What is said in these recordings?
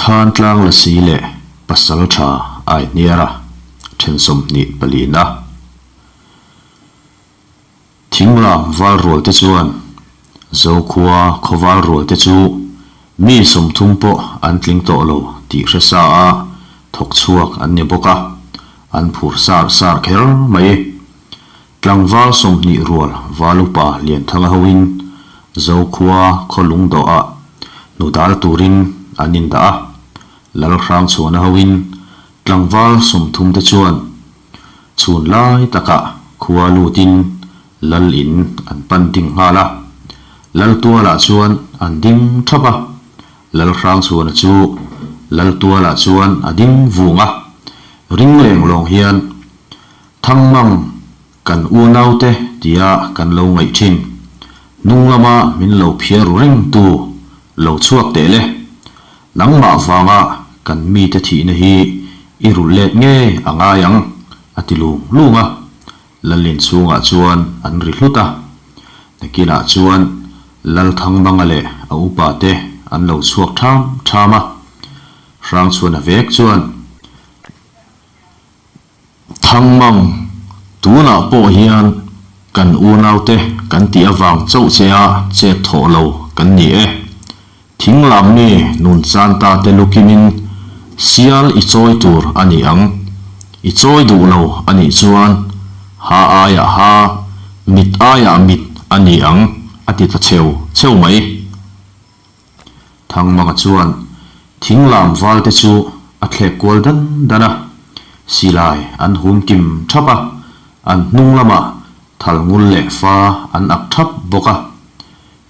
Thantlang Lasi leh Pasaltha Aihniara then 24 na. Thinglam val rual te chuan Zokhua khawval rual te chu mi 30 pawh an tling tawh lo tih hre sa a thawk chhuak an ni bawk a, an phur sar sar kher mai. Tlangval 20 rual Valupa Lianthanga hoin Zokhua khaw lungdawhah hnudal turin an indah a, Lalhrangchhuana hoin tlangval 30 te chuan chhun lai takah khua lutin lal in an pan ding nghal a, Laltualah chuan an ding thap a, Lalhrangchhuana chu Laltualah chuan a ding vung a, ring leng lawng hian Thangmang kan unaute tia kan lo ngaih thin. Hnung lama min lo phiar ru reng tu lo chhuak teh le. Nangmah vanga kan mite thihna hi i rulh let nge a ngai ang, a ti lung lung a. Lalin chhungah chuan an ri hlut a. Nakinah chuan Lalthangmanga leh a upate an lo chhuak tham tham a. Hrangchhuana vek chuan. Thangmang, tunah pawh hian kan unaute kan tih avang chauh che a chet thawh lo kan ni e. Thinglam mi nun chan ta te lukimin sial i chawi tur a ni ang. I chawi duh lo a nih chuan ha aiah ha, mit aiah mit a ni ang a ti ta cheu cheu mai. Thangmanga chuan thinglam val te chu a thlek kual dan dan a, silai an hum kim thap a, an hnung lamah thal ngul leh fa an ak thap bawk a.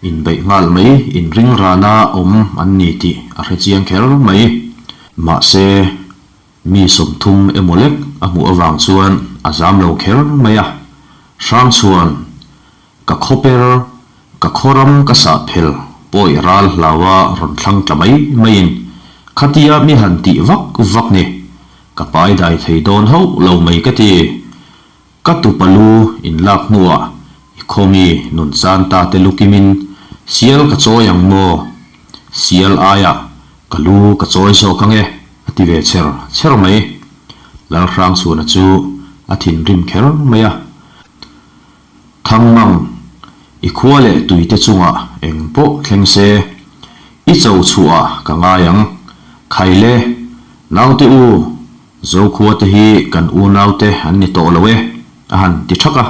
Inbeih nghal mai inring rana awm an ni tih a hre chiang kher mai. Mahse, mi 30 emaw lek a hmuh avang chuan a zam lo kher mai a, Hrangchhuan Ka khawper, ka khawram ka sah phel pawi ral hlaua rawn thlang tla mai maiin khatia mi han tih vak vak ni, ka pai dai thei dawn hauh lo mai ka ti. Ka tupa lu in lak hnuah i khawmi nun chan ta te lukimin sial ka chawi ang maw? Sial aiah ka lu ka chawi zawk ang e, a ti ve chher chher mai. Lalhrangchhuana chu a thinrim kher mai a. Thangmang, i khua leh tuite chungah eng pawh thleng se, i cho chhuah ka ngai ang. Khai le, naute u, Zokhua te hi kan unaute an ni tawh lo e, a han ti thak a.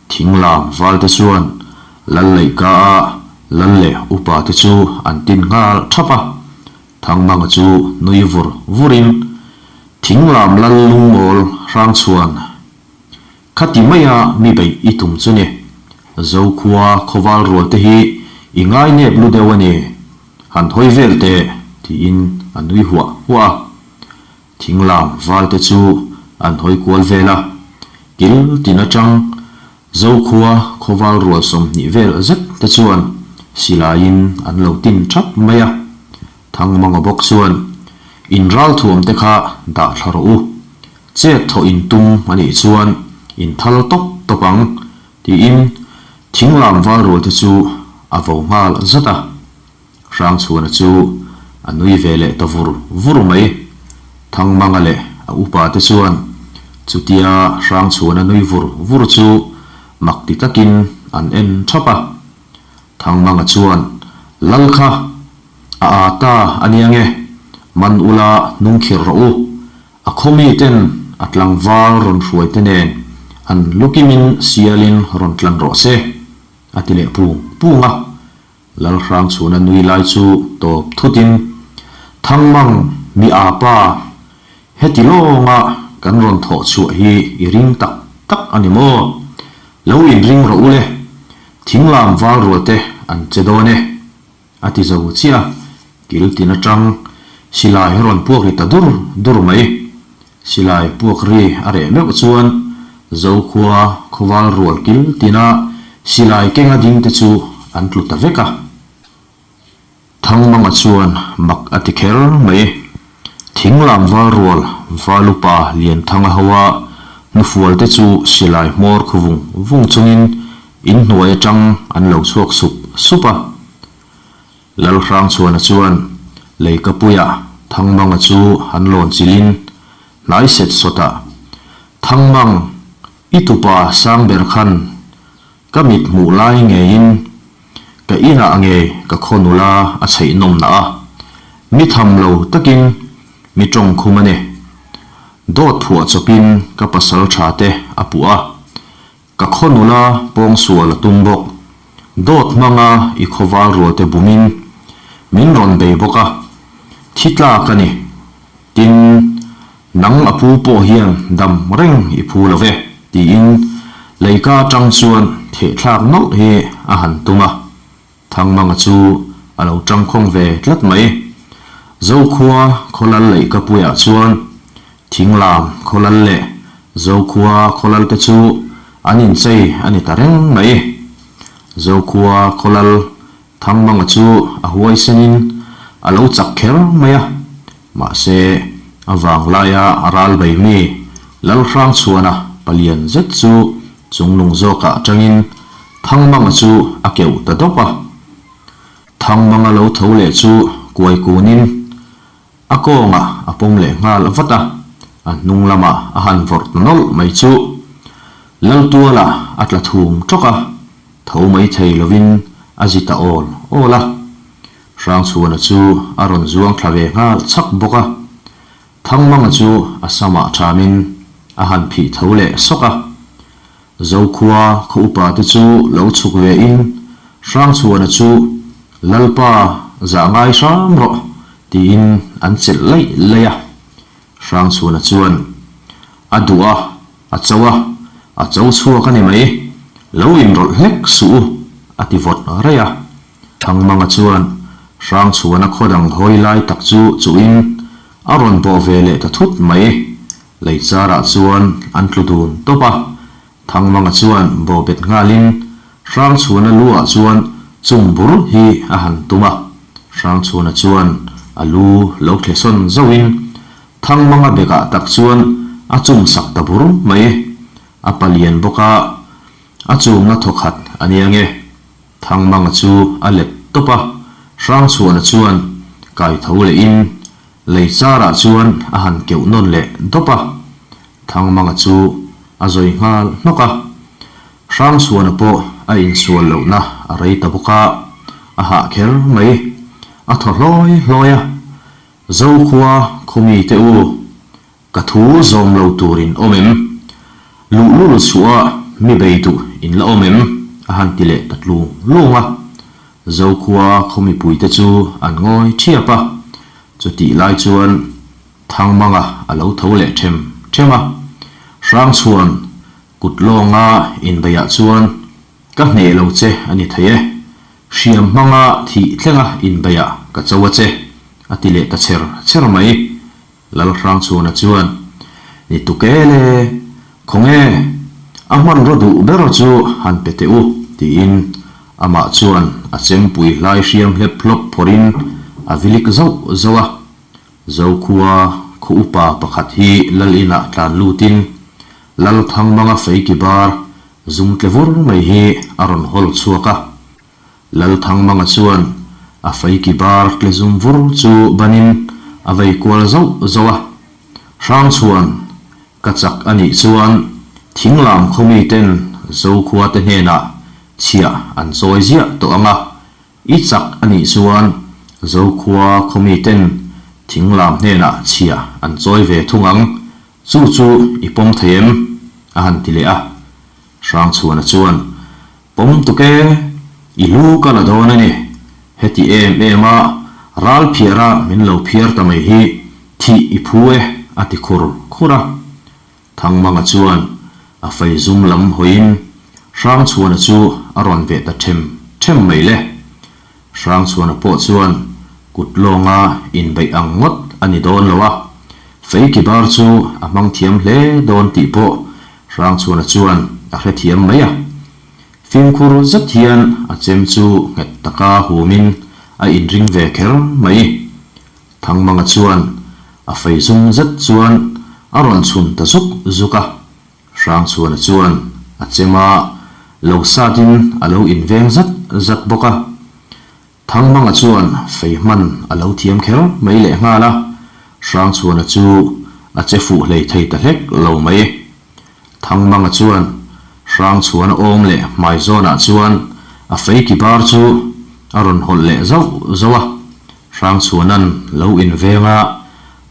Thinglam valte chuan lal leihka a lal leh upa te chu an tin nghal thap a. Thangmanga chu nui vur vurin, Thinglam lal lungmawl hrangchhuan Khati maia mi beih i tum chu ni. Zokhua khawval rual te hi i ngai nep lu deuh a ni. Han hawi vel teh, tiin a nui huah huah a. Thinglam val te chu an hawi kual vel a. Kil tin atang Zokhua khawval rual 20 vel zet te chuan silaiin an lo tin thap mai a. Thangmanga bawk chuan, In ralthuam te kha dah thla rawh u. Chet thawh in tum a nih chuan in thal tawp tawp ang, tiin thinglam val rual te chu a vo nghal zat a. Hrangchhuana chu a nui ve leh ta vur vur mai. Thangmanga leh a upa te chuan chutia Hrangchhuana nui vur vur chu mak ti takin an en thap a. Thangmanga chuan, Lal kha a â ta a nia nge, man ula hnungkhirh rawh u. A khawmi ten a tlangval rawn hruai te nen an lukimin sialin rawn tlan rawh se, a ti leh pung pung a. Lalhrangchhuna nui lai chu tawp thutin, Thangmang mi â pa, heti lawnga kan rawn thawh chhuah hi i ring tak tak a ni maw? Lo inring rawh u le, thinglam val rual te an che dawn e. A ti zo chiah a, kil tin atang silai rawn puak ri ta dur dur mai. Silai puak ri a reh meuh chuan Zokhua khawval rual kil tina silai kenga ding te chu an tlu ta vek a. Thangmanga chuan mak a ti kher mai. Thinglam val rual Valupa Lianthanga hoa hnufual te chu silai hmawr khu vung vung chungin Inhnuai atang an lo chhuak sup sup a. Lalhrangchhuana chuan Leikapuia Thangmanga chu han lawn chilhin hnai set sawtah, Thangmang, i tupa sang ber khan ka mit hmuh lai ngeiin ka inah ngei ka khaw nula a chheih nawmna a, mi tham lo takin mi tawng khum a ni. Dawt phuah chawpin ka pasal tha te a puh a, Ka khaw nula pawngsual a tum bawk. Dawt hmanga i khawval rualte bumin min rawn bei bawk a, thi tlak a ni. Tin, nang a pu pawh hian dam reng i phu lo ve, tiin leika atang chuan thehthlak nawlh hi a han tum a. Thangmanga chu a lo tangkhawng ve tlat mai. Zokhua khawlal leihkapuiah chuan Thinglam khawlal leh Zokhua khawlal te chu an inchei a ni ta reng mai. Zokhua khawlal Thangmanga chu a huaisenin a lo chak kher mai a, mahse a vanglaia a ral bei mi Lalhrangchhuana palian zet chu Chunglung zawkah atangin Thangmanga chu a keuh ta dawp a. Thangmanga lo tho leh chu kuai kunin a kawngah a pawm leh nghal vat a, a hnung lamah a han vawrh ta nawlh mai chu Laltuala a tla thum tawk a, tho mai thei lovin a zi ta awl awl a. Hrangchhuana chu a rawn zuang thla ve nghal chhak bawk a. Thangmanga chu a samah thamin a han phih tho leh sawk a. Zokhua khaw upa te chu lo chhuk ve in Hrangchhuana chu Lalpa zah ngai hram rawh tiin an chelh laih laih a. Hrangchhuana chuan a duh a, a cho a, a cho chhuak a ni mai, lo inrawlh hlek suh u a ti vawt raih a. Thangmanga chuan Hrangchhuana khaw dang hawi lai tak chu chuhin a rawn bawh ve leh ta thut mai. Lei charah chuan an tlu dun tawp a, Thangmanga chuan bawh bet nghalin Hrangchhuana lu ah chuan chung bur hi a han tum a. Hrangchhuana chuan a lu lo thle sawn zauhin Thangmanga bekah tak chuan a chum sak ta bur mai. A palian bawk a, a chumna thawkhat a nia nge. Thangmanga chu a let tawp a, Hrangchhuana chuan kai tho lehin lei charah chuan a han keuh nawn leh dawp a. Thangmanga chu a zawi nghal hnawk a, Hrangchhuana pawh a insual lohna a rei ta bawk a, a hah kher mai, a thaw hlawi hlawi a, Zokhua khawmi te u, Ka thu zawm lo tur in awm em? Luhlul chhuah mi bei duh in la awm em? a han ti leh ta tlung lung a. Zokhua khaw mipuite chu an ngawi thiap a. Chutih lai chuan Thangmanga a lo tho leh them them a. Hrangchhuan kut lawnga inbeiah chuan ka hneh lo che a ni thei e. Hriam hmanga thih thlenga inbeiah ka cho a che, a ti leh ta cher cher mai. Lalhrangchhuana chuan, Ni tuk e le, khawnge, a hmanraw duh ber chu han pe teh u, tiin amah chuan a chempui hlai hriam hlep hlawp phawrhin a vilik zauh zauh a. Zokhua khaw upa pakhat hi Lal inah tlan lutin Lalthangmanga feiki bar zum tle vur mai hi a rawn hawl chhuak a. Lalthangmanga chuan a feiki bar tle zum vur chu banin a vei kual zauh zauh a. Hrangchhuan ka chak a nih chuan thinglam khaw miten Zokhua te hnenah chhiah an chawi ziah tawh ang a, i chak a nih chuan Zokhua khaw miten thinglam hnenah chhiah an chawi ve thung ang, chu chu i pawm thei em? a han ti leh a. Hrangchhuana chuan Pawm tuk e, i lu ka la dawn a ni. Heti em em a, ral phiara min lo phiar ta mai hi thih i phu e, a ti khur khur a. Thangmanga chuan a fei zum lam hawiin Hrangchhuana chu a rawn veh ta them them mai le. Hrangchhuana pawh chuan kut lawnga inbeih ang ngawt a ni dawn lo a, fei ki bar chu a hmang thiam hle dawn tih pawh Hrangchhuana chuan a hrethiam mai a. Fimkhur zet hian a chem chu nghet taka humin a inring ve kher mai. Thangmanga chuan a fei zum zet chuan a rawn chhun ta zuk zuk a. Hrangchhuana chuan a chem a, lo satin a lo inveng zat zat bawk a. Thangmanga chuan fei hman a lo thiam kher mai lehnghal a, Hrangchhuana chu a che fuh hlei thei ta hlek lo mai. Thangmanga chuan Hrangchhuana awm leh hmai zawnah chuan a fei ki bar chu a rawn hawlh leh zauh zauh a, Hrangchhuana'n lo inveng a,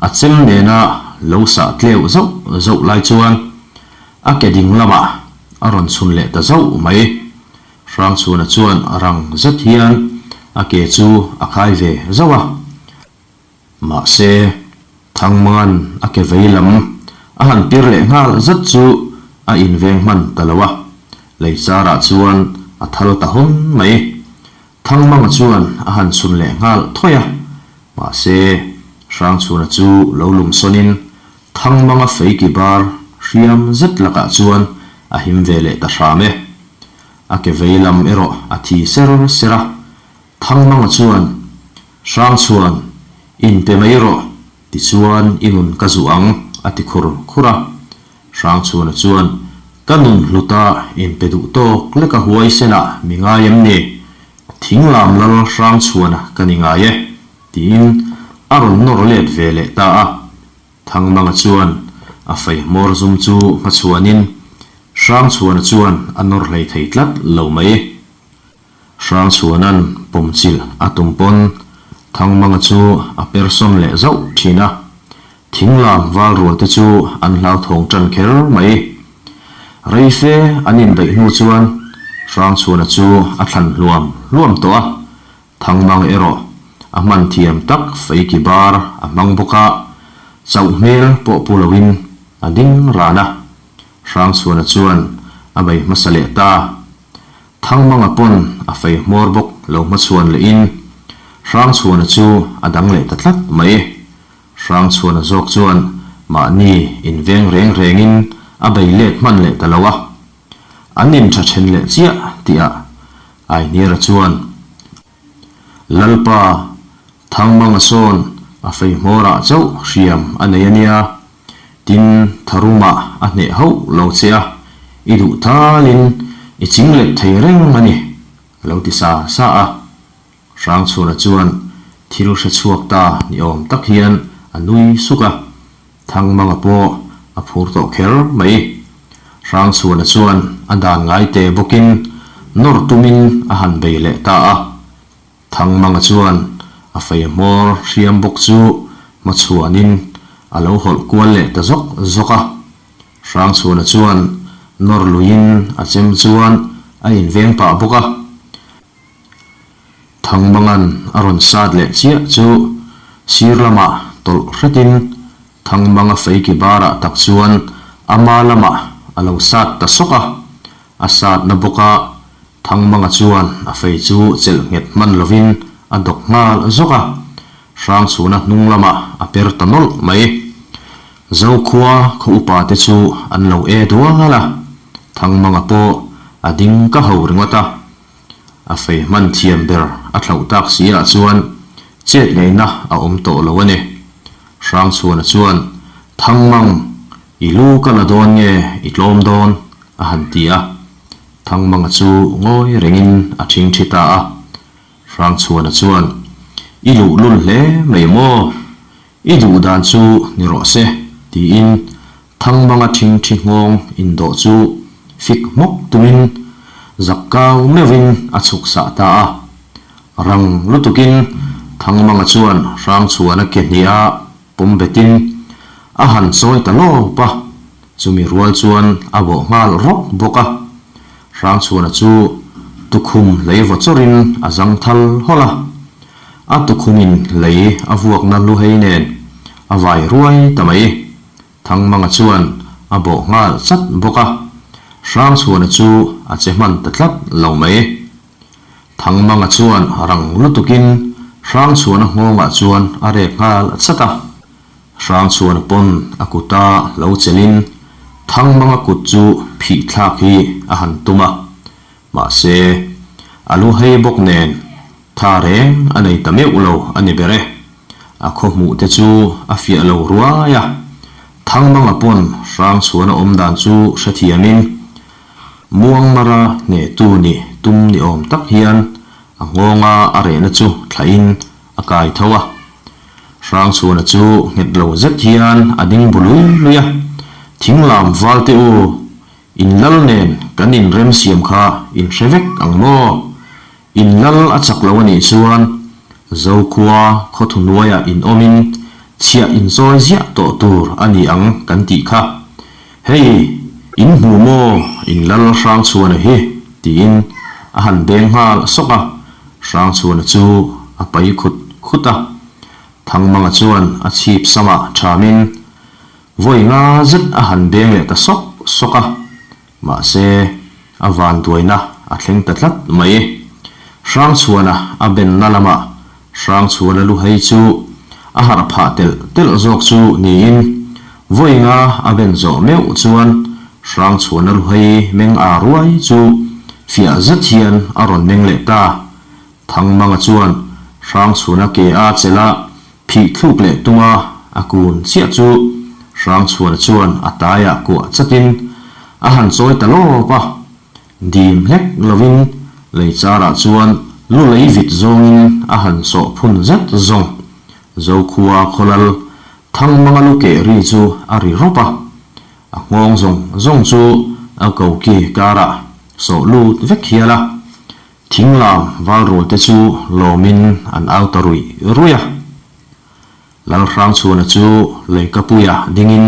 a chem nena lo sah tleuh zauh zauh lai chuan a ke ding lamah a rawn chhun leh ta zauh mai. Hrangchhuana chuan rang zet hian a ke chu a khai ve zauh a. Mahse, Thangmanga'n a ke vei lam a han pir leh nghal zet chu a inveng hman ta lo a, lei charah chuan a thal ta hawn mai. Thangmanga chuan a han chhun leh nghal thawi a, mahse, Hrangchhuna chu lo lungsawnin Thangmanga feiki bar hriam zet lakah chuan a him ve leh ta hram e. A ke vei lam erawh a thi ser ser a, Thangmanga chuan, Hrangchhuan, inpe mai rawh, tichuan i nun ka zuh ang, a ti khur khur a. Hrangchhuana chuan, Ka nun hluta inpe duh tawk leka huaisenah mi ngai em ni? Thinglam lal Hrangchhuana ka ni ngai e, tiin a rawn nawr let ve leh ta a. Thangmanga chuan a fei hmawr zum chu hmachhuanin Hrangchhuana chuan a nawr hlei thei tlat lo mai. Hrangchhuana'n pawmchilh a tum pawn Thangmanga chu a per sawn leh zauh thin a, thinglam val rual te chu an hlauthawng tan kher mai. Rei fe an inbeih hnu chuan Hrangchhuana chu a thlan hluam hluam tawh a, Thangmanga erawh a hman thiam tak feiki bar a hmang bawk a, chauh hmel pawh pu loin a ding ran a, Hrangchhuana chuan a bei hmasa leh ta. Thangmanga pawn a fei hmawr bawk lo hmachhuan lehin Hrangchhuana chu a dang leh ta tlat mai. Hrangchhuana zawk chuan mahni inveng reng rengin a bei let hman leh ta lo a. An intha then leh chiah tihah Aihniara chuan, Lalpa, Thangmanga sawn a fei hmawrah chauh hriam a nei a nia, tin tharumah a hneh hauh lo che a, i duh talin i ching let thei reng a ni, a lo ti sa sa a. Hrangchhuna chuan thil hre chhuak ta ni awm tak hian a nui suk a, Thangmanga pawh a phur tawh kher mai. Hrangchhuana chuan a dan ngai te bawkin nawr tumin a han bei leh ta a. Thangmanga chuan a fei hmawr hriam bawk chu hmachhuanin a lo hawlh kual leh ta zawk zawk a. Hrangchhuana chuan nawr luiin a chem chuan a inveng pah bawk a. Thangmanga'n a rawn sat leh chiah chu sir lamah tawlh hretin Thangmanga feiki barah tak chuan ama lamah a lo sat ta sawk a, a satna bawka Thangmanga chuan a fei chu chelh nghet hman lovin a dawk nghal zawk a, Hrangchhuna hnung lamah a per ta nawlh mai. Zokhua khaw upa te chu an lo e dual a, Thangmanga pawh a ding ka ho ringawt a. A fei hman thiam ber a thlauh tak si ah chuan chet ngaihna a awm tawh lo a ni. Hrangchhuana chuan, Thangmang, i lu ka la dawn nge i tlawm dawn? a han ti a. Thangmanga chu ngawi rengin a thingthi ta a. Hrangchhuana chuan, I luhlul hle mai maw? I duh dan chu ni rawh se, tiin Thangmanga thingthi nghawng indawh chu fik hmawk tumin zak kau meuhin a chhuk sah ta a. Rang lutukin Thangmanga chuan Hrangchhuana ke hniha pawm betin a han chawi ta lawp a, chumi rual chuan a bawh nghal rawk bawk a. Hrangchhuana chu tukhum lei vaw chawrin a zang thal hawlh a, a tukhumin lei a vuakna luhei nen a vai ruai ta mai. Thangmanga chuan a bawh nghal chat bawk a, Hrangchhuana chu a che hman ta tlat lo mai. Thangmanga chuan rang lutukin Hrangchhuana nghawngah chuan a rek nghal chat a. Hrangchhuana pawn a kuta lo chelhin Thangmanga kut chu phih thlak hi a han tum a, mahse a lu hei bawk nen tha reng a nei ta meuh lo a ni ber e. A khaw hmuh te chu a fiah lo ruai a, Thangmanga pawn Hrangchhuana awm dan chu hrethiamin Muangmara hnehtu nih tum ni awm tak hian a. a nghawnga a rehna chu thlahin a kai tho a. Hrangchhuana chu nghet lo zet hian a ding bu lui lui a, Thinglam valte u, in lal nen kan inremsiam kha in hre vek ang maw? In lal a chak lo a nih chuan Zokhua khawthuhnuaiah in awmin chhiah inchawi ziah tawh tur a ni ang kan tih kha. Hei, in hmu maw in lal Hrangchhuana hi? tiin a han beng nghal sawk a, Hrangchhuana chu a pai khut khut a. Thangmanga chuan a chhip samah thamin vawi nga zet a han beng leh ta sawk sawk a. Mahse, a vanduaina a thleng ta tlat mai. Hrangchhuana a benna lamah Hrangchhuana luhei chu a harh phah telh telh zawk chu niin, vawi nga a ben zawh meuh chuan Hrangchhuana luhei meng aa ruai chu fiah zet hian a rawn meng leh ta. Thangmanga chuan Hrangchhuana ke a chelh a, phih thluk leh tum a, a kun chiah chu Hrangchhuana chuan a taiah kuah chatin a han chawi ta lawp a, dim hlek lovin lei charah chuan lu lei vit zawngin a han sawh phun zet zawng. Zokhua khawlal Thangmanga lu keh ri chu a ri rawp a, a nghawng zawng zawng chu a koki karah sawh lut vek hial a. Thinglam valrual te chu lawmin an au ta ruih ruih a. Lalhrangchhuana chu leikapuia dingin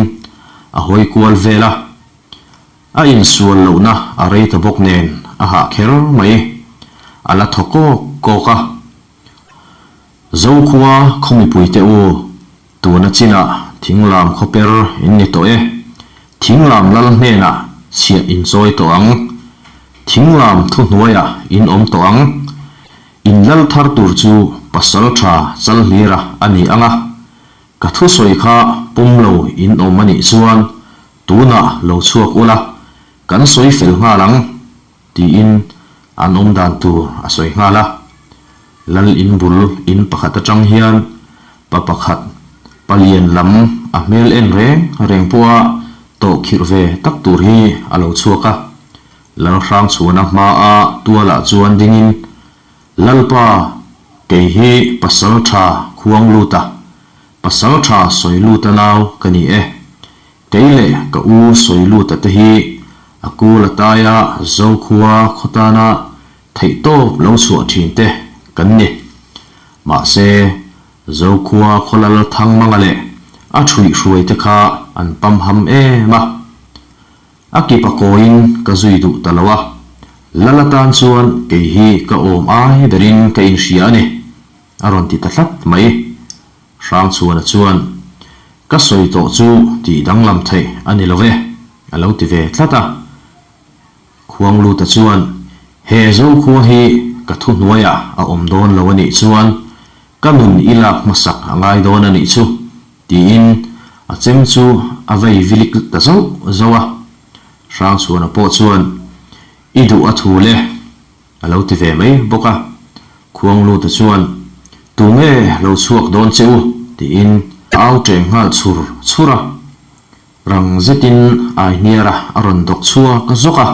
a hawi kual vel a. A insual lohna a rei ta bawk nen a hah kher mai. A la thaw kawk kawk a. Zokhua khaw mipuite u, tuna chinah thinglam khawper in ni tawh e. Thinglam lal hnenah chhiah in chawi tawh ang. Thinglam thuhnuaiah in awm tawh ang. In lal thar tur chu pasal tha chal hlira a ni ang a. Ka thusawi kha pawm lo in awm a nih chuan tunah lo chhuak ula, kan sawi fel nghal ang. Tiin an awm dan tur a sawi nghal a. Lal in bul in pakhat atang hian pa pakhat palian lam a hmel en reng reng pawha tawh khirh ve tak tur hi a lo chhuak a. Lalhrangchhuana hmaa tualah chuan dingin, Lalpa, kei hi pasal tha khuang lut a, pasal tha sawi lut a nau ka ni e. Kei leh ka u Sawiluta te hi a kul a taia Zokhua khaw tana theihtawp lo chhuah thin te kan ni. Mahse, Zokhua khaw lal Thangmanga leh a thuihhruai te kha an pamham em a. A kip a kawiin ka zui duh ta lo a, lal atan chuan kei hi ka awm ai berin ka inhria a ni, a rawn ti ta tlat mai. Hrangchhuana chuan, Ka sawi tawh chu tih danglam theih a ni lo ve, a lo ti ve tlat a. Khuangluta chuan, He Zokhua hi ka thuhnuaiah a awm dawn lo a nih chuan ka nun i lak hmasak a ngai dawn a nih chu, tiin a chem chu a vei vilik ta zauh zauh a. Hrangchhuana pawh chuan, I duh a thu le, A lo ti ve mai bawk a. Khuangluta chuan, Tunge lo chhuak dawn che u? tiin a au ṭeng nghal chhur chhur a. Rang zetin Aihniara a rawn dawk chhuak zawk a,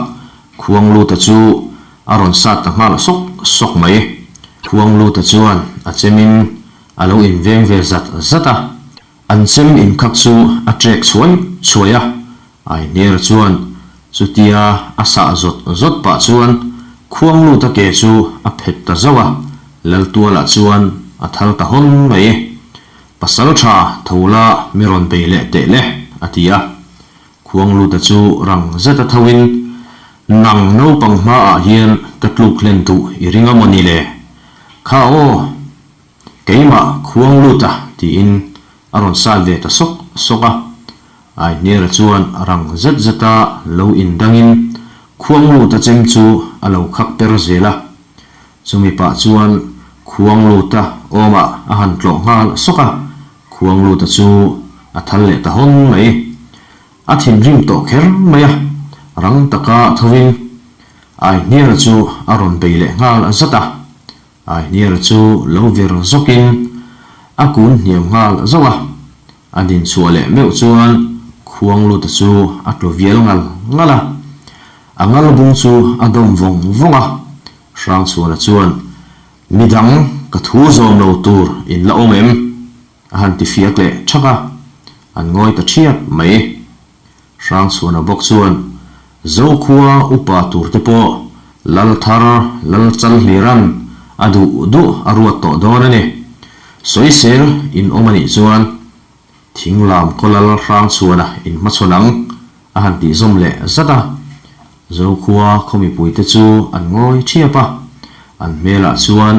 Khuangluta chu a rawn sat ta nghal sawk sawk mai. Khuangluta chuan a chemin a lo inveng ve zat zat a. An chem inkhak chu a ṭek chhuai chhuai a, Aihniara chuan chutia a sah zawt zawt pah chuan Khuangluta ke chu a phet ta zauh a, Laltualah chuan a thal ta hawn mai. Pasalṭha tho la mi rawn bei leh teh le, a ti a. Khuangluta chu rang zet a tho in, Nang naupang hmaah hian ka tluk hlen duh i ring a maw ni le? Kha aw! Keimah khuang lut a tiin a rawn sat ve ta sawk sawk a. Aihniara chuan rang zet zeta lo indangin khuang luta chem chu a lo khak per zel a. Chumi pah chuan khuang luta awmah a han tlawh nghal sawk a, khuang luta chu a thal leh ta hawn mai. A thinrim tawh kher mai a, rang taka thovin Aihniara chu a rawn bei leh nghal zat a. Aihniara chu lo vir zawkin a kun hniam nghal zauh a, a din chhuah leh meuh chuan Khuangluta chu a tlu vial ngal ngal a, a ngal bung chu a dawm vawng vawng a, Hrangchhuana chuan. Midang ka thu zawm lo tur in la awm em? A han ti fiak leh thak a, an ngawi ta thiap mai. Hrangchhuana bawk chuan Zokhua upa tur te pawh Lal thar Lal Chalhlira'n a duh duh a ruat tawh dawn a ni. Sawisel in awm a nih chuan Thinglam khaw Lal Hrangchhuana in hmachhawn ang a han tih zawm leh zat a. Zokhua khaw mipuite chu an ngawi thiap a, an hmelah chuan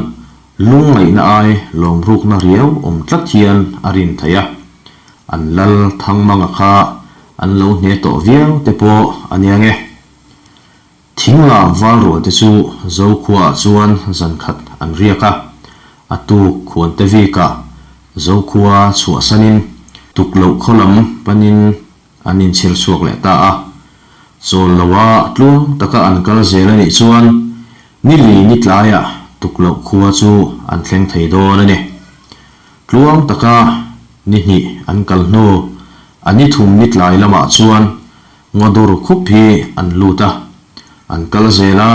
lungngaihna ai lawmrukna riau awm tlat hian a rin theih a. An lal Thangmanga kha an lo hne tawh viau te pawh a nia nge. Thinglam valrual te chu Zokhuaah chuan zan khat an riak a, a tuk khuante vikah Zokhua chhuahsanin tukloh khaw lam panin an inchhir chhuak leh ta a. Chawl loa tluang taka an kal zel a nih chuan ni li ni tlaiah tukloh khua chu an thleng thei dawn a ni. Tluang taka ni hnih an kal hnu, a ni thum ni tlai lamah chuan ngaw dur khup hi an lut a. An kal zel a,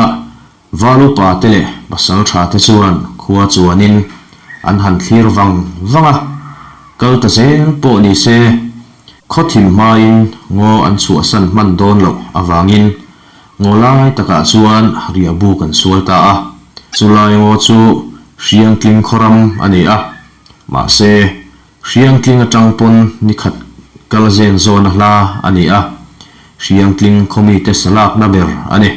Val upa te leh pasal tha te chuan khua chuanin an han thlir vang vang a, kal ta zel pawh ni se, khaw thim hmain ngaw an chhuahsan hman dawn loh avangin ngaw lai takah chuan riahbuk an sual ta a. Chulai ngaw chu Hriangtling khawram a ni a, mahse Hriangtling atang pawn ni khat kal zen zawna hla a ni a, Hriangtling khawmite salakna ber a ni.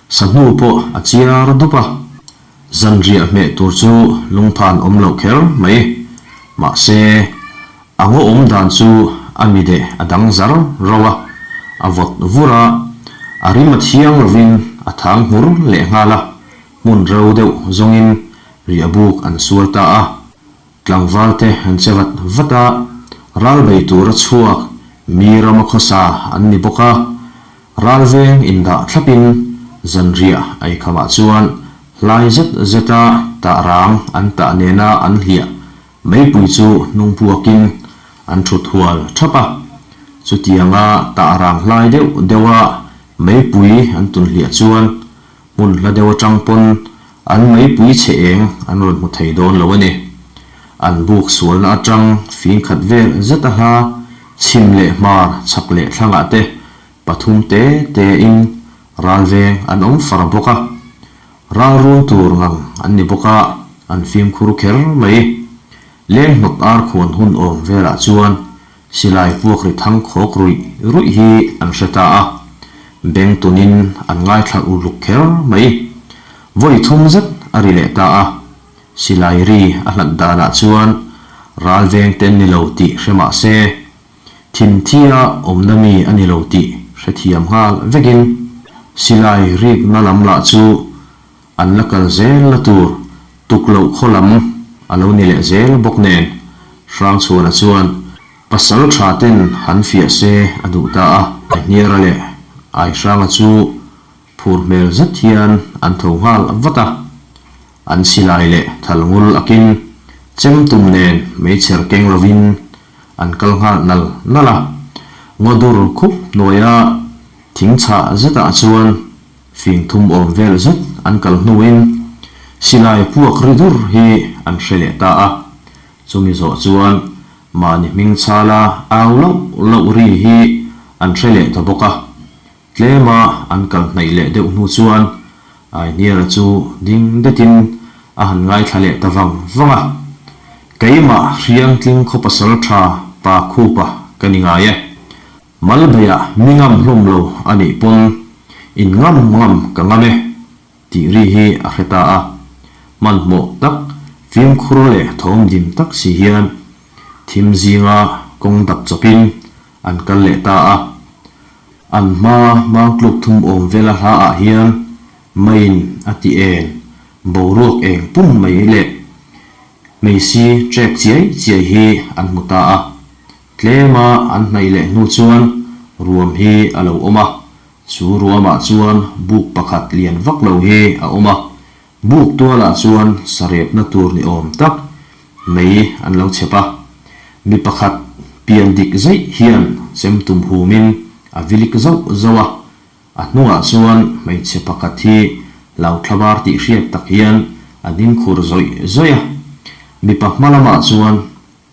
Sahnu pawh a chiar dup a, zanriah hmeh tur chu lungphan awm loh kher mai. Mahse, a ngaw awm dan chu a mi deh a dang zar rauh a, a vawt vur a, a rim a thiang lovin a thang nghur leh nghal a, hmun ro deuh zawngin riahbuk an sual ta a. Tlangval te an che vat vat a, ral bei tura chhuak mi rama khawsa an ni bawk a, ral veng indah thlapin zanriah eikhamah chuan hlai zet zeta tah rang an tah nena an hliah meipui chu hnung puakin an thut hual thap a. Chutianga tah rang hlai deuh deuha meipui an tun hliah chuan Hmun hla deuh atang pawn an meipui chhe eng an rawn hmu thei dawn lo a ni. An buk sualna atang fing khat vel zet a hla chhim leh hmar chhak leh thlangah te pathum te te in ral veng an awm far bawk a. Ral run tur ngang an ni bawk a, an fimkhur kher mai. Leng hnawt ar khuan hun awm velah chuan Silai puak ri thang khawk ruih ruih hi an hre ta a, beng tunin an ngaithla uluk kher mai. Vawi thum zet a ri leh ta a, silai ri a hlat danah chuan ral veng te an ni lo tih hre mah se, thinthia awmna mi a ni lo tih hrethiam nghal vekin silai rikna lam lah chu an la kal zel la tur tuk loh khaw lam a lo ni leh zel bawk nen Hrangchhuana chuan pasal tha ten han fiah se a duh ta a. Hniara leh Aihranga chu phur hmel zet hian an tho nghal vat a, an silai leh thal ngul akin chem tum nen meichher keng lovin an kal nghal nal nal a, ngaw dur khup hnuaia thing chhah zetah chuan Fing thum awm vel zet an kal hnuin silai puak ri dur hi an hre leh ta a, chumi zawh chuan mahni hming chhala au loh loh ri hi an hre leh ta bawk a. Tlema an kal hnaih leh deuh hnu chuan Aihniara chu ding detin a han ngaithla leh ta vang vang a, Keimah Hriangtling khaw pasal tha pa khupa ka ni ngai e. Malbeia mi ngam hlawm lo a nih pawn in ngam ngam ka ngam e tih ri hi a hre ta a. Hmanhmawh tak, fimkhur leh thawm dim tak si hian thim zinga kawng dap chawpin an kal leh ta a. An hma mangtluk thum awm vela hla ah hian maiin a ti eng boruak eng pum mai leh hmeisi trek chiai chiai hi an hmu ta a. Tlema an hnaih leh hnu chuan ruam hi a lo awm a, chu ruamah chuan buk pakhat lian vak lo hi a awm a, buk tualah chuan sarepna tur ni awm tak mei an lo chhep a, mi pakhat pian dik zeih hian chem tum humin a vilik zauh zauh a, a hnungah chuan hmeichhe pakhat hi hlauhthlabar tih hriat tak hian A ding khur zawih zawih a. Mipa hma lamah chuan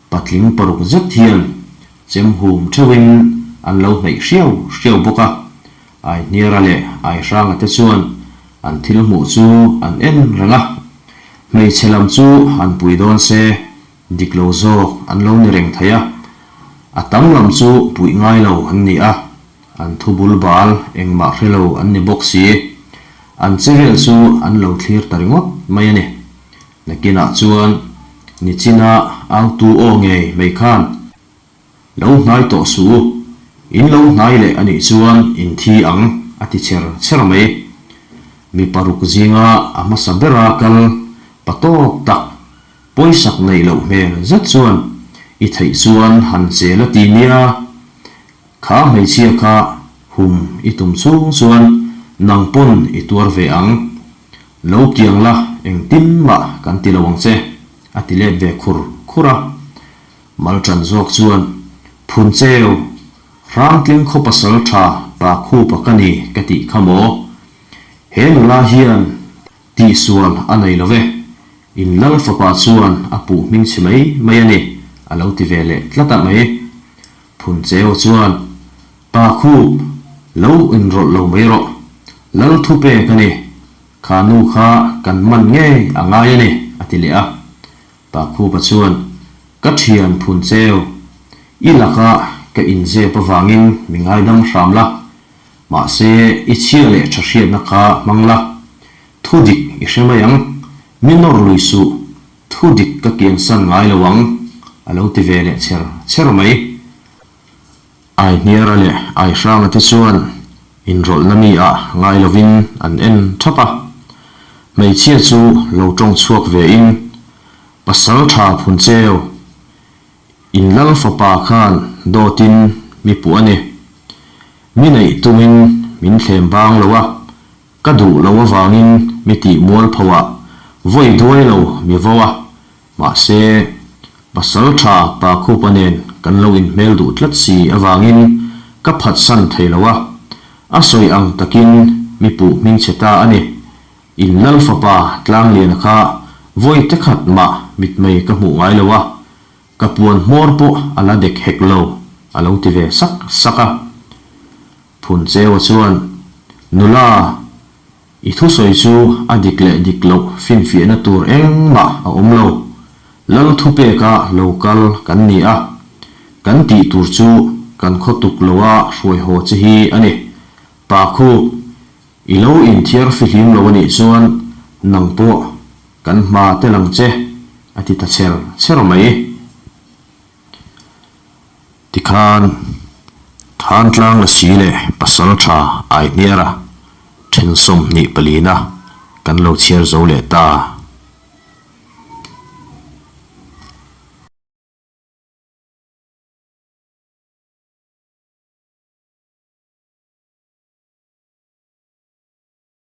patling paruk zet hian chem hum theuhin an lo hnaih hriau hriau bawk a. Aihniara leh Aihranga te chuan an thil hmuh chu an en reng a. Hmeichhe lam chu han pui dawn se dik lo zawk an lo ni reng thei a. A tam lam chu puih ngai lo an ni a. An thu bul bal engmah hre lo an ni bawk si. An che vel chu an lo thlir ta ringawt mai a ni. Nakinah chuan Nichina autu aw ngei mai khan lo hnai tawh suh u, in lo hnai leh a nih chuan in thi ang a ti cher cher mai. Mi paruk zinga a hmasa bera kal pa tawk tak Pawisak neih loh hmel zet chuan i theih chuan han che la ti nia. Kha hmeichhia kha hum i tum chhung chuan nang pawn i tuar ve ang. Lo kiang la engtin mah kan ti lo ang che, a ti let ve khur khur a. Malṭan zawk chuan phun cheu, Hrangtling khaw pasal ṭha pa khupa ka ni ka tih kha maw? He nula hian Tihsual a nei lo ve. In lal fapa chuan a puh hming chhe mai mai a ni, a lo ti ve leh tlat a mai. Phuncheu chuan, Pa khup, lo inrawlh lo mai rawh. Lal thu pek a ni. Kha nu kha kan man ngei a ngai a ni, a ti leh a. Pa khupa chuan, Ka thian Phuncheu, i laka ka inzep avangin mi ngaidam hram la. Mahse, i chhia leh tha hriatna kha hmang la, thu dik i hre mai ang, mi nawr lui suh, thu dik ka kiansan ngai lo ang, a lo ti ve leh cher cher mai. Aihniara leh Aihranga te chuan inrawlhna mi ah ngai lovin an en thap a. Hmeichhia chu lo tawng chhuak ve in, Pasal tha phun cheu, In lal fapa khan dawtin mi puh a ni. Mi neih tumin min thlem bang lo a, ka duh lo avangin mi tih mual pho ah vawi duai lo mi vo a, mahse pasal tha pa khupa nen kan lo inhmel duh tlat si avangin ka phatsan thei lo a, a sawi ang takin mi puh hmingchhe ta a ni. In lal fapa Tlangliana kha vawi te khat mah mitmei ka hmuh ngai lo a, Ka puan hmawr pawh a la dek hek lo, a lo ti ve sak sak a. Phuncheua chuan, Nula, i thusawi chu a dik leh dik loh finfiahna tur engmah a awm lo. Lal thupeka lo kal kan ni a, kan tih tur chu kan khaw tuk loa hruai haw che hi a ni. Pa khup, i lo inthiar fihlim lo a nih chuan nang pawh Kan hma tel ang che, a ti ta cher cher mai. Tikhan, Thantlang Lasi leh Pasal Tha Aihniara then 24 na kan lo chhiar zo leh ta.